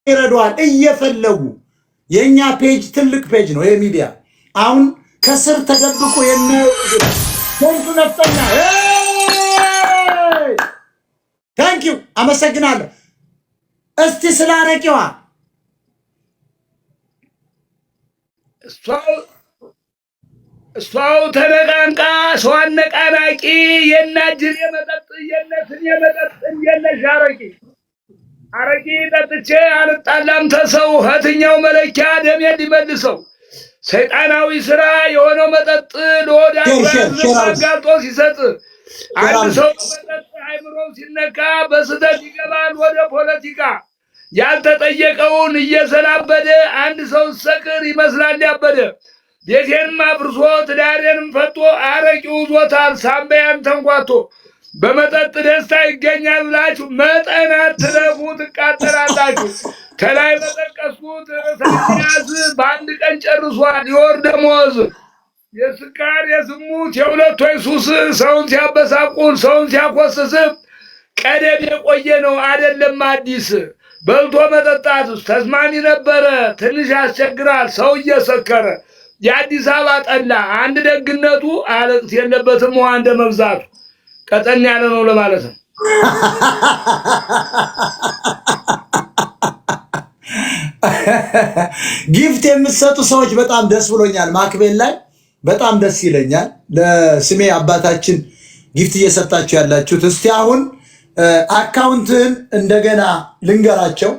ይረዷል እየፈለጉ። የእኛ page ትልቅ page ነው። ይሄ ሚዲያ አሁን ከስር ተደብቆ የሚያዩ thank you ነፍጠኛ፣ thank you፣ አመሰግናለሁ። እስቲ ስለ አረቂዋ። እሷው ተነቃንቃ ሰው አነቃናቂ፣ የናጅር የመጠጥ የነትን የመጠጥ የነሽ አረቂ። አረቂ ጠጥቼ አልጣላም ተሰው፣ ከትኛው መለኪያ ደሜን ሊመልሰው። ሰይጣናዊ ስራ የሆነው መጠጥ ለወዳጁ አጋልጦ ሲሰጥ፣ አንድ ሰው መጠጥ አይምሮው ሲነካ በስህተት ይገባል ወደ ፖለቲካ፣ ያልተጠየቀውን እየሰላበደ። አንድ ሰው ሰክር ይመስላል ያበደ። ቤቴንም አፍርሶ ትዳሬንም ፈቶ አረቂው ይዞታል ሳምባያን ተንኳቶ። በመጠጥ ደስታ ይገኛል ብላችሁ መጠን አትለፉ፣ ትቃጠላላችሁ። ከላይ በጠቀስኩት ሳያዝ በአንድ ቀን ጨርሷል የወር ደመወዝ። የስካር የዝሙት የሁለት ወይ ሱስ ሰውን ሲያበሳቁል ሰውን ሲያኮስስ ቀደም የቆየ ነው፣ አይደለም አዲስ። በልቶ መጠጣት ተስማሚ ነበረ፣ ትንሽ ያስቸግራል ሰው እየሰከረ። የአዲስ አበባ ጠላ አንድ ደግነቱ አለቅት የለበትም ውሃ እንደ መብዛቱ፣ ቀጠን ያለ ነው ለማለት ነው። Gift የምትሰጡ ሰዎች በጣም ደስ ብሎኛል። ማክቤል ላይ በጣም ደስ ይለኛል። ለስሜ አባታችን gift እየሰጣችሁ ያላችሁት። እስቲ አሁን account ህን እንደገና ልንገራቸው።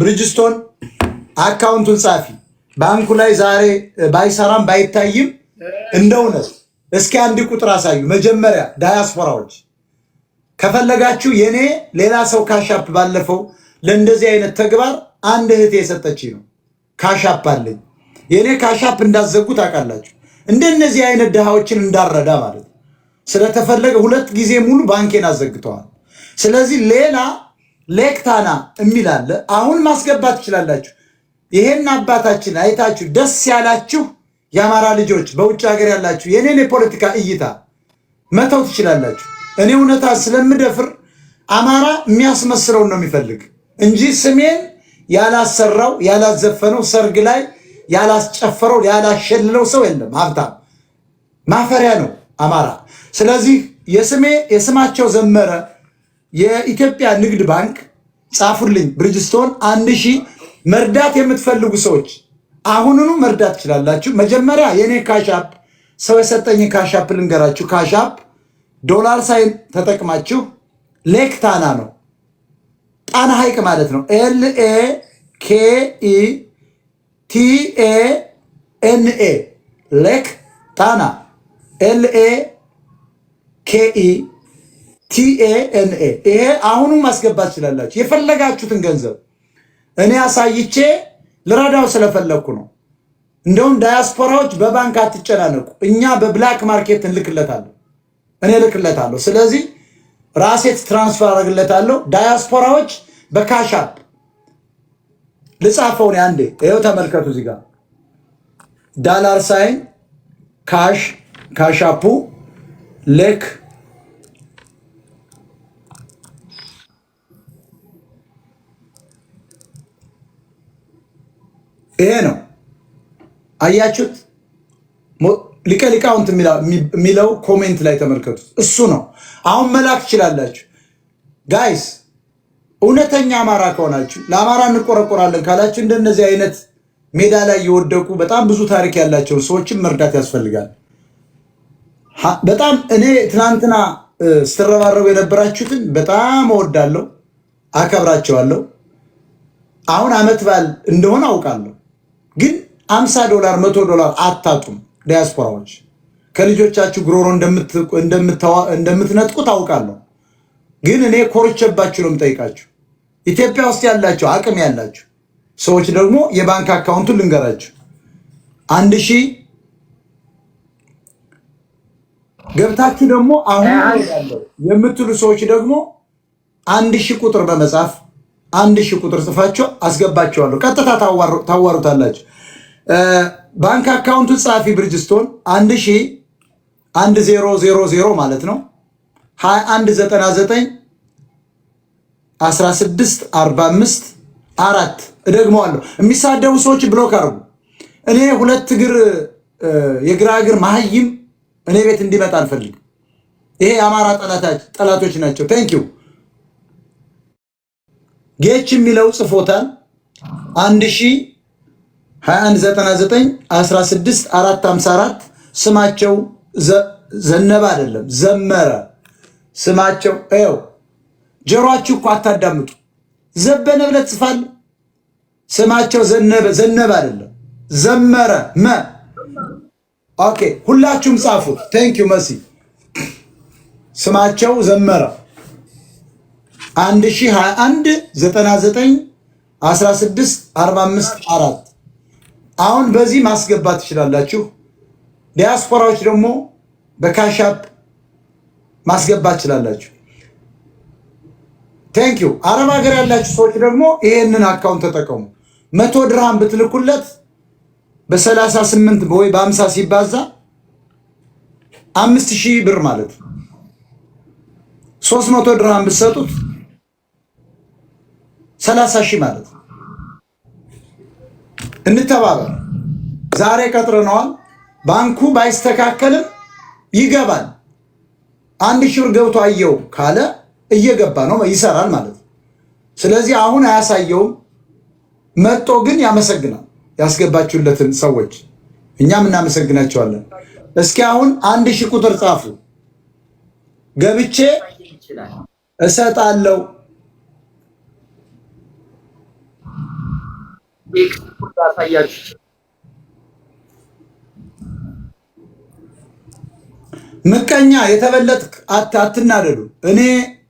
ብሪጅስቶን account ኡን ጻፊ። ባንኩ ላይ ዛሬ ባይሰራም ባይታይም እንደ እውነት እስኪ አንድ ቁጥር አሳዩ። መጀመሪያ ዳያስፖራዎች ከፈለጋችሁ የኔ ሌላ ሰው Cash App ባለፈው ለእንደዚህ አይነት ተግባር አንድ እህቴ የሰጠችኝ ነው። Cash App አለኝ። የኔ Cash App እንዳዘጉ ታውቃላችሁ። እንደነዚህ አይነት ድሃዎችን እንዳረዳ ማለት ነው። ስለተፈለገ 2 ጊዜ ሙሉ ባንኬን አዘግተዋል። ስለዚህ ሌላ Lake ታና የሚል አለ። አሁን ማስገባት ትችላላችሁ። ይሄን አባታችን አይታችሁ ደስ ያላችሁ የአማራ ልጆች በውጭ ሀገር ያላችሁ የኔን የፖለቲካ እይታ መተው ትችላላችሁ። እኔ እውነታ ስለምደፍር አማራ የሚያስመስለውን ነው የሚፈልግ እንጂ ስሜን ያላሰራው፣ ያላዘፈነው፣ ሰርግ ላይ ያላስጨፈረው፣ ያላሸልለው ሰው የለም። ሀብታም ማፈሪያ ነው አማራ። ስለዚህ የስሜ የስማቸው ዘመረ የኢትዮጵያ ንግድ ባንክ ጻፉልኝ። ብሪጅስቶን 1000 መርዳት የምትፈልጉ ሰዎች አሁኑኑ መርዳት ትችላላችሁ። መጀመሪያ የኔ Cash App፣ ሰው የሰጠኝ Cash App ልንገራችሁ። Cash App dollar sign ተጠቅማችሁ Lake ታና ነው፣ ጣና ሐይቅ ማለት ነው። LAKETANA፣ Lake ታና፣ LAKETANA። ይሄ አሁኑ ማስገባት ትችላላችሁ የፈለጋችሁትን ገንዘብ። እኔ አሳይቼ ልረዳው ስለፈለግኩ ነው። እንደውም ዳያስፖራዎች በባንክ አትጨናነቁ፣ እኛ በ black market እንልክለታለሁ፣ እኔ እልክለታለሁ። ስለዚህ ራሴ transfer አደርግለታለሁ። ዳያስፖራዎች በ Cash App ልጻፈው ነው አንዴ። ይኸው ተመልከቱ እዚህ ጋር dollar sign Cash App ኡ Lake ይሄ ነው። አያችሁት? ሊቀ ሊቃውንት የሚለው comment ላይ ተመልከቱት። እሱ ነው። አሁን መላክ ትችላላችሁ guys። እውነተኛ አማራ ከሆናችሁ፣ ለአማራ እንቆረቆራለን ካላችሁ እንደነዚህ አይነት ሜዳ ላይ የወደቁ በጣም ብዙ ታሪክ ያላቸው ሰዎችን መርዳት ያስፈልጋል። በጣም እኔ ትናንትና ስትረባረቡ የነበራችሁትን በጣም እወዳለሁ፣ አከብራቸዋለሁ። አሁን አመት በዓል እንደሆነ አውቃለሁ፣ ግን $50፣ $100 አታጡም። ዲያስፖራዎች ከልጆቻችሁ ጉሮሮ እንደምትነጥቁ ታውቃለሁ። ግን እኔ ኮርቼባችሁ ነው የምጠይቃችሁ። ኢትዮጵያ ውስጥ ያላችሁ አቅም ያላችሁ ሰዎች ደግሞ የባንክ account ኡን ልንገራችሁ። 1000 ገብታችሁ ደግሞ አሁን የምትሉ ሰዎች ደግሞ 1000 ቁጥር በመጻፍ፣ 1000 ቁጥር ጽፋችሁ አስገባችኋለሁ። ቀጥታ ታዋሩታላችሁ። ባንክ account ኡ ጸሐፊ ብርጅስቶን፣ 1000፣ 1000 ማለት ነው፣ 21 99 16 45 አራት እደግመዋለሁ። የሚሳደቡ ሰዎች block አድርጉ። እኔ ሁለት እግር የግራ እግር መሀይም እኔ ቤት እንዲመጣ አልፈልግም። ይሄ የአማራ ጠላቶች ናቸው። Thank you። ጌች የሚለው ጽፎታል። 1021 99 16 454። ስማቸው ዘነበ አይደለም፣ ዘመረ ስማቸው። ይኸው ጆሮአችሁ እኮ አታዳምጡ። ዘበነ ብለህ ትጽፋለህ። ስማቸው ዘነበ፣ ዘነበ አይደለም፣ ዘመረ መ። Okay፣ ሁላችሁም ጻፉት። Thank you መሲ። ስማቸው ዘመረ፣ 1021 99 16 45 4። አሁን በዚህ ማስገባት ትችላላችሁ። ዲያስፖራዎች ደግሞ በ Cash App ማስገባት ትችላላችሁ። Thank you። አረብ ሀገር ያላችሁ ሰዎች ደግሞ ይሄንን account ተጠቀሙ። 100 ድርሃም ብትልኩለት በ38 ወይ በ50 ሲባዛ 5,000 ብር ማለት ነው። 300 ድርሃም ብትሰጡት 30,000 ማለት ነው። እንተባበር። ዛሬ ቀጥረነዋል። ባንኩ ባይስተካከልም ይገባል። 1,000 ብር ገብቶ አየው ካለ እየገባ ነው፣ ይሰራል ማለት ነው። ስለዚህ አሁን አያሳየውም። መጦ ግን ያመሰግናል። ያስገባችሁለትን ሰዎች እኛም እናመሰግናቸዋለን። እስኪ አሁን 1,000 ቁጥር ጻፉ። ገብቼ እሰጣለሁ። ያሳያችሁ። ምቀኛ የተበለጥክ አትናደዱ። እኔ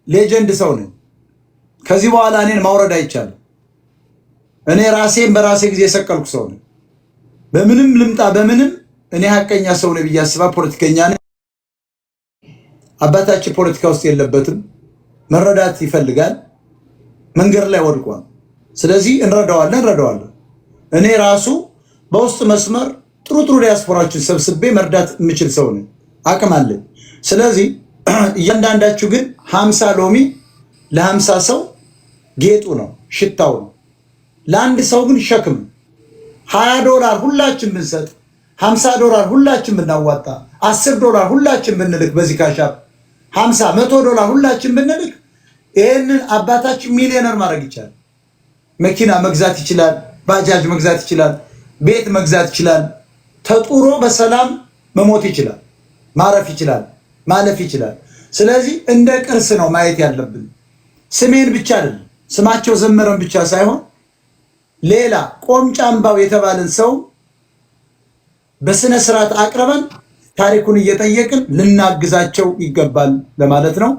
legend ሰው ነኝ። ከዚህ በኋላ እኔን ማውረድ አይቻልም። እኔ ራሴን በራሴ ጊዜ የሰቀልኩ ሰው ነኝ። በምንም ልምጣ በምንም እኔ ሀቀኛ ሰው ነኝ ብዬ አስባ ፖለቲከኛ ነኝ። አባታችን ፖለቲካ ውስጥ የለበትም። መረዳት ይፈልጋል። መንገድ ላይ ወድቋል። ስለዚህ እንረዳዋለን፣ እንረዳዋለን። እኔ ራሱ በውስጥ መስመር ጥሩ ጥሩ ዲያስፖራዎችን ሰብስቤ መርዳት የምችል ሰው ነኝ። አቅም አለኝ። ስለዚህ እያንዳንዳችሁ ግን 50 ሎሚ ለ50 ሰው ጌጡ ነው፣ ሽታው ነው። ለአንድ ሰው ግን ሸክም ነው። 20 ዶላር ሁላችን ብንሰጥ፣ 50 ዶላር ሁላችን ብናዋጣ፣ 10 ዶላር ሁላችን ብንልክ፣ በዚህ Cash App 50፣ 100 ዶላር ሁላችን ብንልክ ይህንን አባታችን ሚሊዮነር ማድረግ ይቻላል። መኪና መግዛት ይችላል። ባጃጅ መግዛት ይችላል። ቤት መግዛት ይችላል። ተጡሮ በሰላም መሞት ይችላል። ማረፍ ይችላል። ማለፍ ይችላል። ስለዚህ እንደ ቅርስ ነው ማየት ያለብን። ስሜን ብቻ አይደለም፣ ስማቸው ዘመረን ብቻ ሳይሆን ሌላ ቆምጫምባው የተባለን ሰው በስነ ስርዓት አቅርበን ታሪኩን እየጠየቅን ልናግዛቸው ይገባል ለማለት ነው።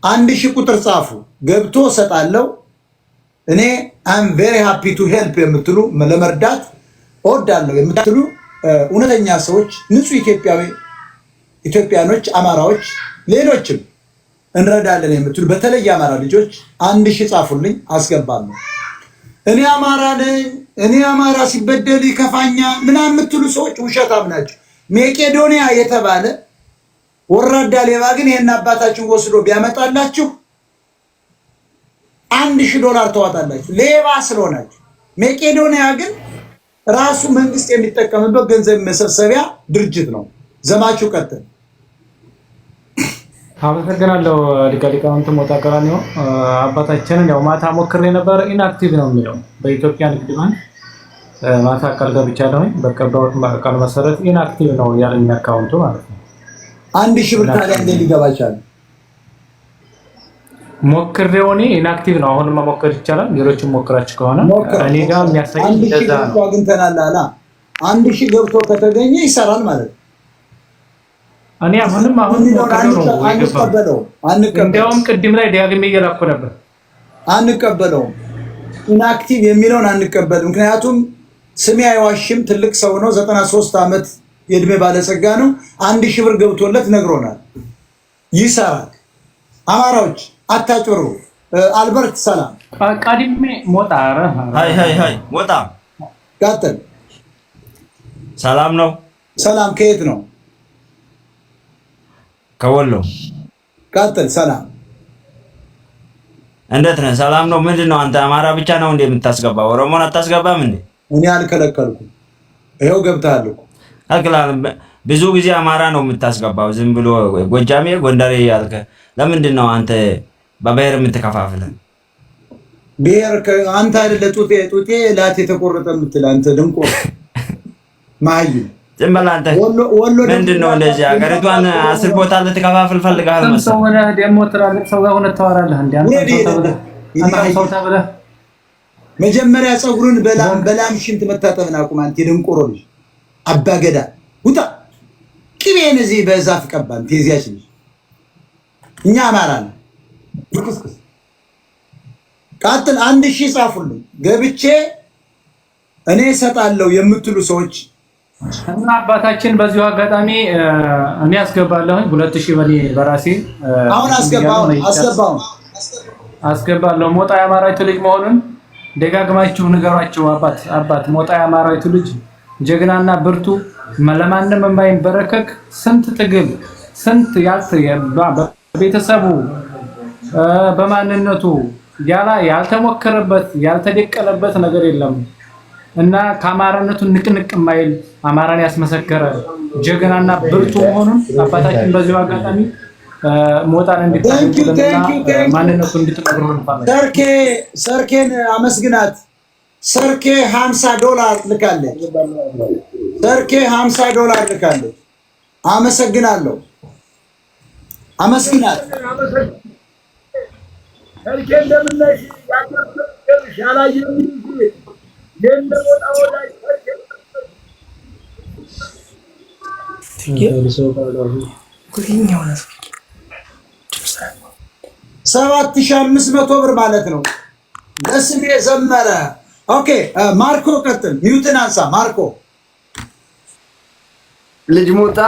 1,000 ቁጥር ጻፉ። ገብቶ እሰጣለሁ። እኔ I'm very happy to help የምትሉ፣ ለመርዳት እወዳለሁ የምትሉ እውነተኛ ሰዎች፣ ንጹህ ኢትዮጵያዊ ኢትዮጵያኖች፣ አማራዎች፣ ሌሎችም እንረዳለን የምትሉ በተለይ አማራ ልጆች 1,000 ጻፉልኝ፣ አስገባለሁ። እኔ አማራ ነኝ፣ እኔ አማራ ሲበደል ይከፋኛል ምናምን የምትሉ ሰዎች ውሸታም ናቸው። ሜቄዶንያ የተባለ ወራዳ ሌባ ግን ይሄን አባታችሁ ወስዶ ቢያመጣላችሁ 1,000 ዶላር ተዋጣላችሁ፣ ሌባ ስለሆናችሁ። ሜቄዶንያ ግን ራሱ መንግስት የሚጠቀምበት ገንዘብ መሰብሰቢያ ድርጅት ነው። ዘማቹ ቀጥል። አመሰግናለሁ ሊቀ ሊቃውንት ሞጣ ቀራኒዮ። አባታችንን ያው ማታ ሞክሬ ነበር። Inactive ነው የሚለው። በኢትዮጵያ ንግድ ባንክ ማታ ቃል ገብቻለሁኝ። በገባሁት ቃል መሰረት inactive ነው ያለኝ account ኡ ማለት ነው። 1,000 ብር ታዲያ እንዴት ሊገባ ቻለ? ሞክሬው እኔ inactive ነው። አሁንም መሞከር ይቻላል። ሌሎችም ሞክራችሁ ከሆነ እኔ ጋር የሚያሳይ 1,000 እንደዛ ገብቶ ነው። አግኝተናል አላ። 1,000 ገብቶ ከተገኘ ይሰራል ማለት ነው። እኔ አሁንም አሁን ሞክሬው ነው የገባው። አንቀበለውም፣ አንቀበለውም። እንዲያውም ቅድም ላይ ዲያግሜ እየላኩ ነበር። አንቀበለውም። Inactive የሚለውን አንቀበልም። ምክንያቱም ስሜ አይዋሽም። ትልቅ ሰው ነው። 93 ዓመት የእድሜ ባለጸጋ ነው። 1,000 ብር ገብቶለት ነግሮናል። ይሰራል። አማራዎች አታጭሩ። አልበርት ሰላም። ቀድሜ ሞጣ ኧረ Hi hi hi ሞጣ። ቀጥል። ሰላም ነው? ሰላም፣ ከየት ነው? ከወሎ። ቀጥል። ሰላም። እንዴት ነህ? ሰላም ነው? ምንድን ነው አንተ አማራ ብቻ ነው እንዴ የምታስገባ? ኦሮሞን አታስገባም እንዴ? እኔ አልከለከልኩም። ይኸው ገብተሃል እኮ። ብዙ ጊዜ አማራ ነው የምታስገባው። ዝም ብሎ ጎጃሜ፣ ጎንደሬ ያልከ ለምንድን ነው አንተ በብሔር የምትከፋፍለን? ብሔር አንተ አይደለ ጡቴ ጡቴ ላት የተቆረጠ የምትል አንተ ድንቆ መሀይም። ዝም በል አንተ። ምንድን ነው እንደዚህ ሀገሪቷን 10 ቦታ ልትከፋፍል ፈልገሃል ሰው መሰለህ? ሆነህ ደግሞ ትላልቅ ሰው ጋር ሆነህ ታወራለህ እንዴ? አንተም ሰው ተብለህ መጀመሪያ ፀጉርን በላም በላም ሽንት መታጠብን አቁም። አንተ የደንቆሮ ልጅ አባገዳ ውጣ። ቅቤን እዚህ በዛፍ ቀባ። አንተ የዚያች ልጅ እኛ አማራ ነን። ቃጥል። 1000 ጻፉልኝ ገብቼ እኔ እሰጣለሁ የምትሉ ሰዎች። እና አባታችን በዚሁ አጋጣሚ እኔ አስገባለሁኝ 2000 በኔ በራሴ። አሁን አስገባው አስገባው። አስገባለሁ። ሞጣ የአማራዊቱ ልጅ መሆኑን ደጋግማችሁ ንገሯቸው። አባት አባት ሞጣ የአማራዊቱ ልጅ ጀግናና ብርቱ፣ ለማንም የማይንበረከክ፣ ስንት ትግል ስንት በቤተሰቡ በማንነቱ ያልተሞከረበት ያልተደቀለበት ነገር የለም እና ከአማራነቱ ንቅንቅ የማይል፣ አማራን ያስመሰከረ ጀግናና ብርቱ መሆኑን አባታችን በዚሁ አጋጣሚ ሞጣን እንዲታደንቁልንና ማንነቱን እንድትነግሩ እንፈልጋለን። ሰርኬ ሰርኬን አመስግናት። ሰርኬ $50 ልካለች። ሰርኬ $50 ልካለች። አመሰግናለሁ። አመስግናት። ሰርኬ እንደምን ነሽ? ያላየሁሽ የእነ ሞጣ ወዳጅ ሰርኬ። 7500 ብር ማለት ነው። ለስሜ ዘመረ። Okay ማርኮ ቀጥል። Mute ን አንሳ ማርኮ። ልጅ ሞጣ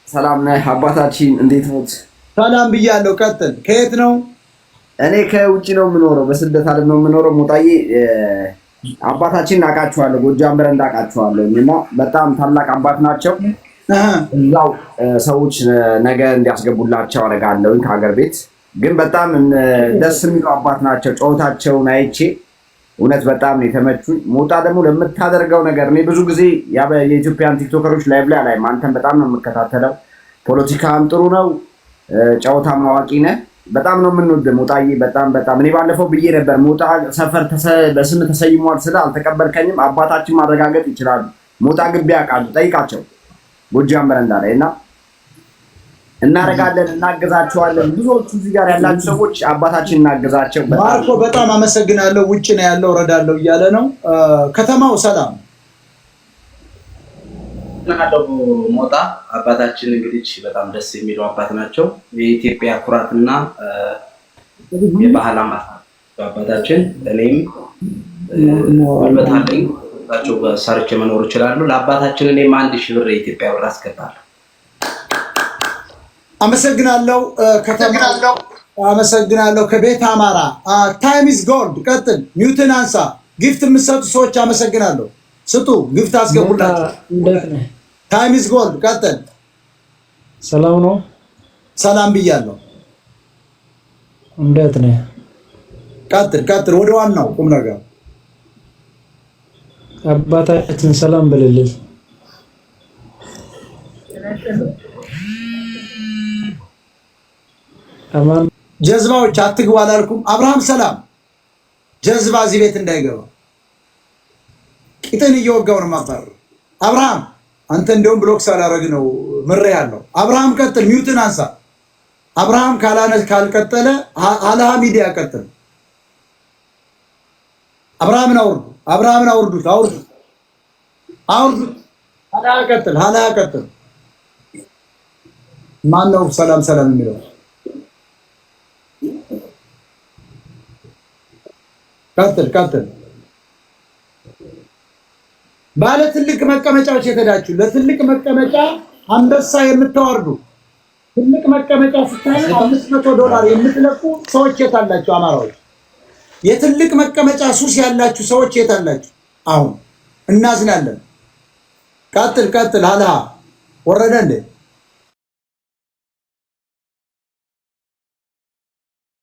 ሰላም ነህ? አባታችን እንዴት ኖት? ሰላም ብያለሁ። ቀጥል። ከየት ነው? እኔ ከውጭ ነው የምኖረው፣ በስደት ዓለም ነው የምኖረው። ሞጣዬ አባታችን አውቃቸዋለሁ፣ ጎጃም በረንዳ አውቃቸዋለሁ እና በጣም ታላቅ አባት ናቸው። እዛው ሰዎች ነገ እንዲያስገቡላቸው አደርጋለሁ ከሀገር ቤት። ግን በጣም ደስ የሚሉ አባት ናቸው። ጨዋታቸውን አይቼ እውነት በጣም ነው የተመቹኝ። ሞጣ ደግሞ ለምታደርገው ነገር እኔ ብዙ ጊዜ የኢትዮጵያን ቲክቶከሮች live ላይ አላይም። አንተን በጣም ነው የምከታተለው። ፖለቲካም ጥሩ ነው፣ ጨዋታም አዋቂ ነህ። በጣም ነው የምንወደው ሞጣዬ። በጣም በጣም እኔ ባለፈው ብዬ ነበር ሞጣ ሰፈር በስም ተሰይሟል ስለ አልተቀበልከኝም። አባታችን ማረጋገጥ ይችላሉ። ሞጣ ግቢ ያውቃሉ፣ ጠይቃቸው። ጎጃም በረንዳ ላይ እና እናደርጋለን፣ እናግዛቸዋለን። ብዙዎቹ እዚህ ጋር ያላችሁ ሰዎች አባታችን እናግዛቸው። ማርኮ በጣም አመሰግናለሁ። ውጭ ነው ያለው እረዳለሁ እያለ ነው። ከተማው ሰላም አለው። ሞጣ አባታችን እንግዲህ በጣም ደስ የሚሉ አባት ናቸው። የኢትዮጵያ ኩራትና የባህል አባት አባታችን። እኔም ጉልበት አለኝ፣ ቸው ሰርቼ መኖር ይችላሉ። ለአባታችን እኔም 1000 ብር የኢትዮጵያ ብር አስገባለሁ። አመሰግናለሁ። ከተማው አመሰግናለሁ። ከቤት አማራ Time is gold። ቀጥል። Mute ን አንሳ። Gift የምትሰጡ ሰዎች አመሰግናለሁ። ስጡ፣ gift አስገቡላቸው። Time is gold። ቀጥል። ሰላም ነው? ሰላም ብያለሁ። እንዴት ነህ? ቀጥል ቀጥል፣ ወደ ዋናው ቁም ነገር። አባታችን ሰላም በልልኝ። አማን። ጀዝባዎች አትግቡ አላልኩም? አብርሃም ሰላም። ጀዝባ እዚህ ቤት እንዳይገባ ቂጥን እየወጋው ነው የማባረር። አብርሃም አንተ እንደውም block ሳላረግ ነው ምሬ ያለው። አብርሃም ቀጥል፣ mute ን አንሳ። አብርሃም ካላነ ካልቀጠለ አለሃ ሚዲያ ቀጥል። አብርሃምን አውርዱ፣ አብርሃምን አውርዱት፣ አውርዱት፣ አውርዱት። አለሃ ቀጥል፣ አለሃ ቀጥል። ማን ነው ሰላም ሰላም የሚለው? ቀጥል ቀጥል። ባለ ትልቅ መቀመጫዎች የተዳችሁ ለትልቅ መቀመጫ አንበሳ የምታወርዱ፣ ትልቅ መቀመጫ ስታዩ $500 የምትለቁ ሰዎች የት አላችሁ? አማራዎች የትልቅ መቀመጫ ሱስ ያላችሁ ሰዎች የት አላችሁ? አሁን እናዝናለን። ቀጥል ቀጥል። አልሃ ወረደ እንዴ?